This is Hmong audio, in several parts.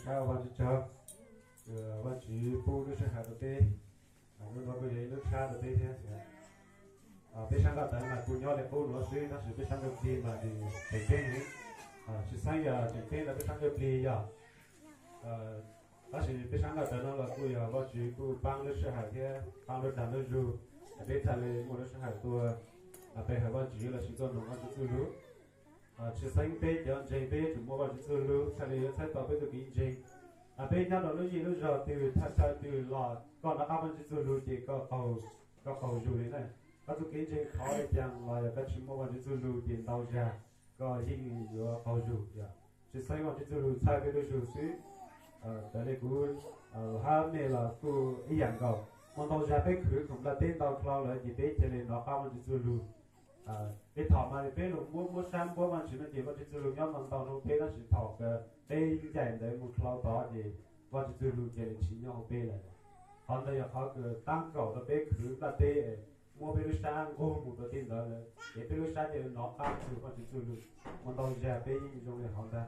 Ua Vajtswv tsaug, Vajtswv pub lub sij hawm rau peb, hnub no kuj yog ib lub tshab rau peb thiab. Peb sab nqaj tawv mas kuj nyob li qub nuav xwb, tab sis peb sab ntsuj plig mas nws tseem ceeb heev. Tsis xeeb yog tseem ceeb rau peb sab ntsuj plig yog, tab sis peb sab nqaj tawv no los kuj yog Vajtswv kuj pab lub sij hawm thiab pab lub dag lub zug, peb txhaj li muaj lub sij hawm tuaj pe hawm Vajtswv lossis tuaj mloog Vajtswv txuj lug. Tsis xeeb peb cov ntseeg peb yuav tsum muaj Vajtswv txuj lug txhaj li yuav txhawb tau peb tug kev ntseeg. Peb nyob rau lub zej lub zog twg thaj chaw twg los koj nov qab Vajtswv txuj lug ces koj qaug zug li na. Koj tug kev ntseeg khov li cas los yog koj tsis muaj Vajtswv txuj lug ces ntau zag koj yeej yuav qaug zug yom. Tsis xeeb Vajtswv txuj lug txhawb peb lub zug xwb. Raws li kuv hab mej los kuj ib yam nkaus, muaj ntau zag peb khwv khoom nplaj teb ntau dlhau lawm ces peb cia li nov qab Vajtswv txuj lug. Peb thaum mas peb lug muab muab sab npuab Vajtswv no ces Vajtswv txuj lug nyob ntau ntau rau peb tab sis thaum kws peb ncaim ntawd mus dlhau tod ces Vajtswv txuj lug cia li tsis nyob hauv peb lawm. Qhov ntawd yog qhov kws tab kaum rau peb khwv nplaj teb, muab peb lub sab nqug mus rau tej ntawd lawm ces peb lub sab cia li nov qab txug Vajtswv txuj lug. Muaj ntau zag peb yeej zoo li hov ntag.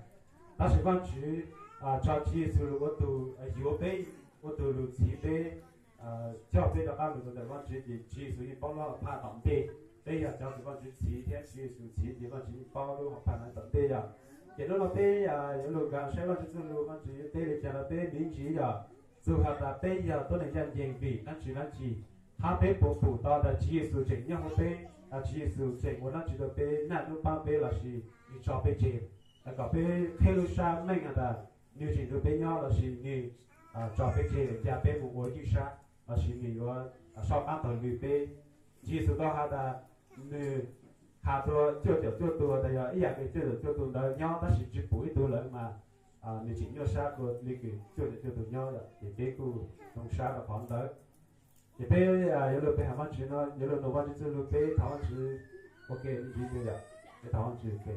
Tab sis Vajtswv tso Tswv Yexus lug ua tug yuav peb, ua tug lug txhiv peb, coj peb rov qab lug rau ntawm Vajtswv ces Tswv Yexus yeej paub lub hom phaj tom ntej. Peb yog cov kws Vajtswv txhiv thiab Tswv Yexus txhiv ces Vajtswv yeej paub lub hom phaj no tom ntej yom. Ces hnub no peb yuav lug nkag saib Vajtswv txuj lug, Vajtswv yuav teb li cas rau peb me ntsis yom. Txug has tas peb yog tuab neeg ncaj ncees vim dlaab tsi dlaab tsi, hab peb puas pum tau tas Tswv Yexus tseem nyob hauv peb, Tswv Yexus tseem ua dlaab tsi rau peb, naj nub paab peb lossis nwg tso peb tseg, kom peb qheb lub sab meej has tas nwg tseem nrug peb nyob lossis nwg tso peb tseg, ca peb mus ua ywj sab lossis nwg yuav soj qaab taug lw peb. Tswv Yexus tau has tas nwg has rua cuaj caum cuaj tug tas yog ib yam li cuaj caum cuaj tug ntawd nyob tab sis tsi pum ib tug lawm mas nwg tseem nyuaj sab dua li kws cuaj caum cuaj tug nyob yom. Ces peb kuj zoo sab rau qhov ntawd. Ces peb yuav lug pe has Vajtswv no, yuav lug nug Vajtswv txuj lug, peb thov Vajtswv ua ke ntxiv yom. Peb thov Vajtswv ua ke.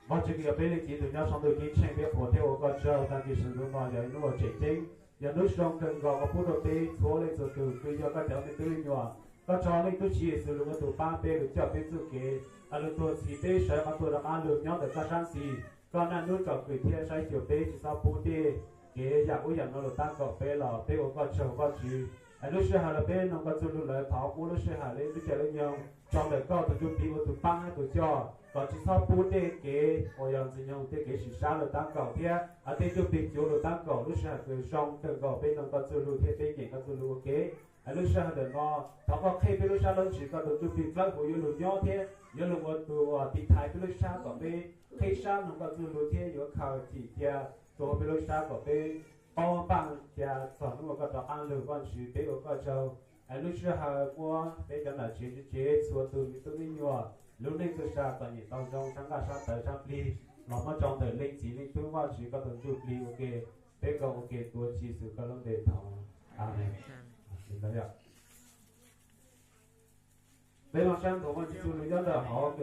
Vajtswv kws yog peb Leej Txiv tug nyob saum ntuj ceeb tsheej, peb qhuas thiab ua koj tsaug tag kis sw ntuj no yog ib nub uas tseem ceeb, yog nub zoo kawg nkaus koj pub rua peb txhua leej txhua tug kws yog koj cov me tub me nyuam. Koj tso Leej Tub Tswv Yexus lug ua tug paab peb, lug coj peb txuj kev, lug tuag txhiv peb sawv qhov tuag rov qaab lug nyob ntawm koj sab ntxis. Koj naj nub tsom kwm thiab saib xyuas peb, tsi xob pub tej kev yam ub yam no lug tab kaum peb los peb ua koj tsaug Vajtswv. Es lub sij hawm los peb noog koj txuj lug lawm, thov muab lub sij hawm le lub caij lub nyoog tso ntawm koj tug ntsuj plig ua tug paab hab tug coj, kom tsi xob pub tej kev uas yog ntxwg nyoog tej kev sim sab lug tab kaum thiab tej ntsuj plig cuav lug tab kaum. Lub sij hawm kws zoo kawg nkaus peb noog koj txuj lug thiab peb nyeem koj txuj lug ua ke. Es lub sij hawm ntawm no thov koj qheb peb lub sab lub ntsws, koj tug ntsuj plig dlawb huv yuav lug nyob thiab yuav lug ua tug uas tiv thaiv peb lub sab kom peb qheb sab noog koj txuj lug thiab yuav khaws thim cia rua huv peb lub sab kom peb paub npaaj cia txog hnub uas koj rov qaab lug Vajtswv, peb ua koj tsaug. Es lub sij hawm muab peb cov nam tsev tsev txhua tug me tub me nyuam lub neej txuj sa kom nyeem tau zoo sab nqaj sab tawv sab plig los muab tso ntawm Leej Txiv Leej Tub Vajtswv koj tug ntsuj plig ua ke. Peb koj ua ke tuav Tswv Yexus koj lub npe thov, Amees. Peb mloog sab nthuav Vajtswv txuj lug nyob ntawm hauv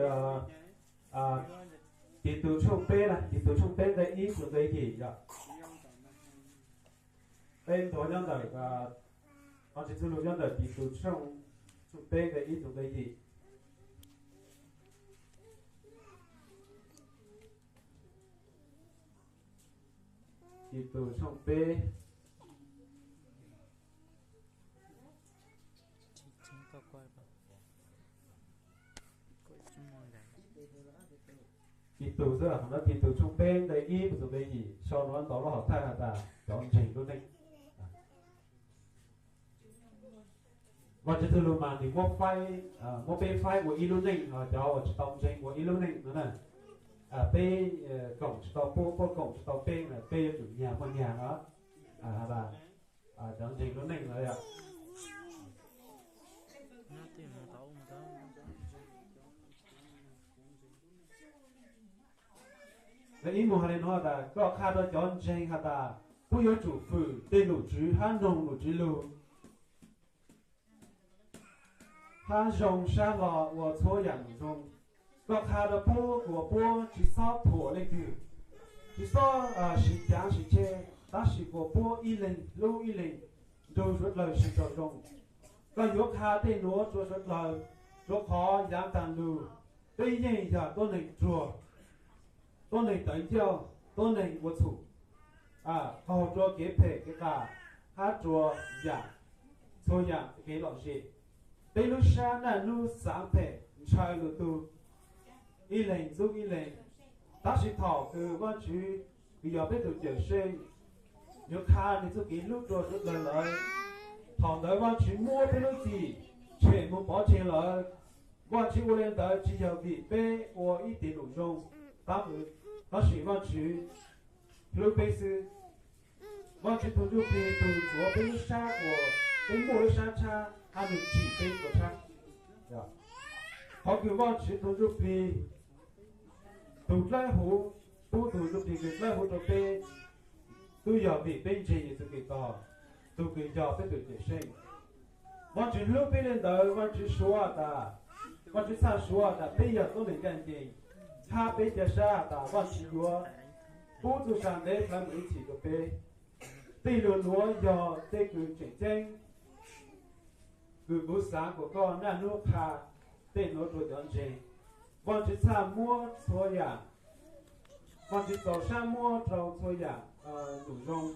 Titus tshooj peb na, Titus tshooj peb nqe ib txug nqe yim yom. Peb nthuav nyob ntawm Vajtswv txuj lug nyob ntawm Titus tshooj, tshooj peb nqe ib txug nqe yim. Titus tshooj peb. Titus xwb, Titus tshooj peb nqe ib txug nqe yim, sau nuav ntau lub hom thaij has tas cov ntseeg lub neej. Vajtswv txuj lug mas nws muab faib, muab peb faib ua ib lub neej, cov uas tsis tau ntseeg ua ib lub neej no na. Peb koom tsis tau puab, puab koom tsis tau peb, peb yuav tsum nyag muaj nyag no. Has tas cov ntseeg lub neej no yom. Nqe ib mus has li no tas, koj qha rau cov ntseeg has tas puab yuav tsum fwm tej nom tswv hab noog nom tswv lug, hab zoo sab hlo ua txhua yaam zoo. Koj qha rau puab kuas puab tsis xob thuam leej twg, tsis xob siv caav siv tsheb, tab sis kuas puab ib leeg hlub ib leeg, nrug suav dlawg sib raug zoo. Koj yuav qha tej nuav rua suav dlawg, rua qhov yaav taag lug, peb yeej yog tuab neeg ruag, tuab neeg tawv ncauj, tuab neeg ua txhum. qaug rua kev phem kev qas, hab rua yaam, txhua yaam kev lom zem. Peb lub sab naj nub xaav phem ntshaw lug tug ib leeg ntxub ib leeg. Tab sis thaum kws Vaajtswv kws yog peb tug Cawmseej yuav qha nwg txuj kev hlub rua suav dlawg lawm, thaum ntawd Vaajtswv muab peb lub txim tshem moog pov tseg lawm. Vaajtswv ua le ntawd tsi yog vim peb ua ib tug lug zoo, tab sis Vaajtswv hlub peb xwb. Vaajtswv tug Ntsuj Plig tug ntxuav peb lub sab uas peb muaj lub sab tshab hab nwg tsim peb ua tshab. Qhov kws Vaajtswv tug Ntsuj Plig tug dlawb huv, pub tug Ntsuj Plig kws dlawb huv rua peb, tub yog vim peb ntseeg Yexus Khetos, tug kws yog peb tug Cawmseej. Vaajtswv hlub peb le ntawd, Vaajtswv suav tas, Vaajtswv txhaj suav tas peb yog tuab neeg ncaj ncees, hab peb ca sab tas Vaajtswv yuav pub txuj sa ntev dlhawv mus ib txhis rua peb. Tej lug nuav yog tej kws tseem ceeb kws kuv xaav kuas koj naj nub qha tej nuav rua cov ntseeg. Vaajtswv txhaj muab txhua yaam, Vaajtswv txaus sab muab rua txhua yaam lug zoo.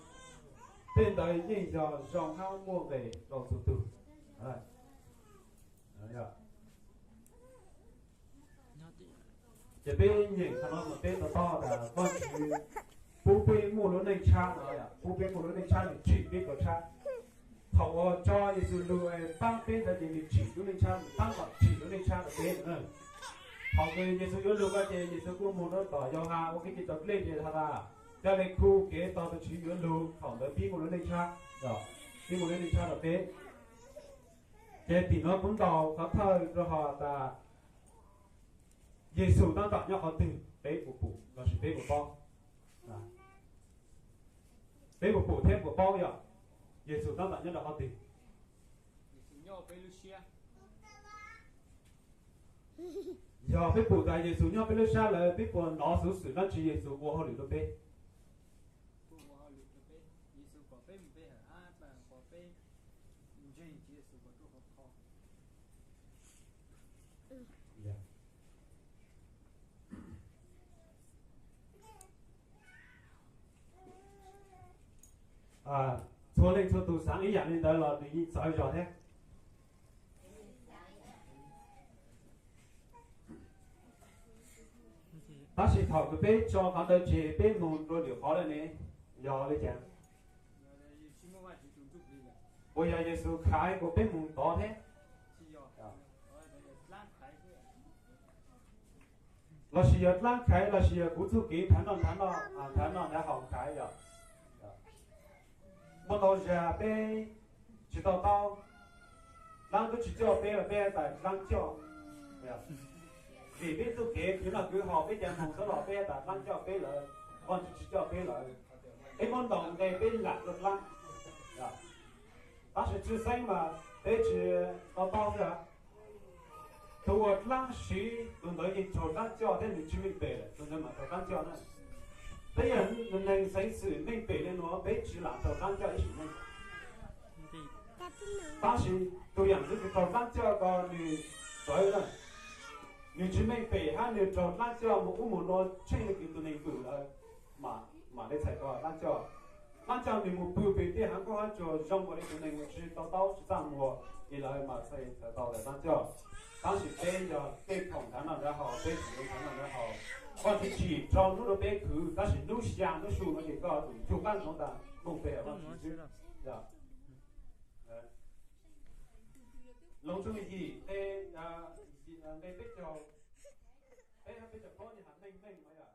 Tej ntawd yeej yog zoo hab muaj nqe rua txhua tug. Ces peb nyeem qhov no mas peb to taub tas Vaajtswv pub peb muaj lub neej tshab no, pub peb muaj lub neej tshab, nwg tsim peb ua tshab. Thaum uas tso Yexus lug paab peb ntawd ces nwg tsim lub neej tshab, nwg paab kom tsim lub neej tshab rua peb. Thaum kws Yexus yuav lug ko ces Yexus kuj moog rua tom Yauhas ua kev cai raus dlej ces has tas, ca le khu kev tog tug Tswv yuav lug, thaum ntawd pib muaj lub neej tshab, pib muaj lub neej tshab rua peb. Ces tim nuav kuv ntaus qhov thawj rua hov tas Yexus taab tom nyob qhov twg peb puas pum lossis peb puas paub? Peb puas pum thiab puas paub yog Yexus taab tom nyob rau qhov twg? Yog peb pum tas Yexus nyob peb lub sab lawm, peb puas nov xuv xwm dlaab tsi Yexus ua hauj lwm rau peb? Txhua leej txhua tug xaav ib yaam le ntawd los nws yeej txawv zog thiab. Tab sis thaum kws peb tso qhov ntawd tseg peb moog rua lwm qhov lawm ne, yog le caag? Puas yog Yexus khaiv kuas peb moog tod thiab? Lossis yog dlaab khaiv lossis yog kuv txuj kev nthav noj nthav noj nthav noj nthav haus khaiv yog? Muaj ntau zag peb tsis to taub, dlaab twb tsis coj peb los peb tas dlaab coj. Vim peb txuj kev khwv noj khwv haus peb cov moog txhob los peb tas dlaab coj peb lawm, Vaajtswv tsis coj peb lawm. Peb muab ntaus nqe peb lam rua dlaab. Tab sis tshwj xeeb mas peb tsis to taub xwb. Tus uas dlaab siv tus ntawd yeej raug dlaab coj thiab nws tsis meej pem lawm, tus ntawd mas raug dlaab coj na. Peb yog neeg xeev xwm meej pem le nuav peb tsis lam raug dlaab coj ib sim neej. Tab sis tus yaam ntxwv kws raug dlaab coj ko nws txawv na, nws tsis meej pem hab nws raug dlaab coj mus ub mus no tsheej le kws tus neeg pwm lawm, mam le txhais ko dlaab coj. Dlaab coj nws mus pw pem tej haav koob haav tsuag zoo ua le tus neeg uas tsis to taub tsis txaj muag es lawv mam txhais tau tas dlaab coj. Tab sis peb yog tej khoom nthav noj nthav haus, peb tsis yuav nthav noj nthav haus. Koj tsis tsim rau hnub rau peb khwv, tab sis hnub xya hnub su no ces koj tus cug qaab ntsoov tas moog pem Vaajtswv xwb. Loos tshooj yim nqe peb caug, peb hab peb caug plaub nws has meej meej no yog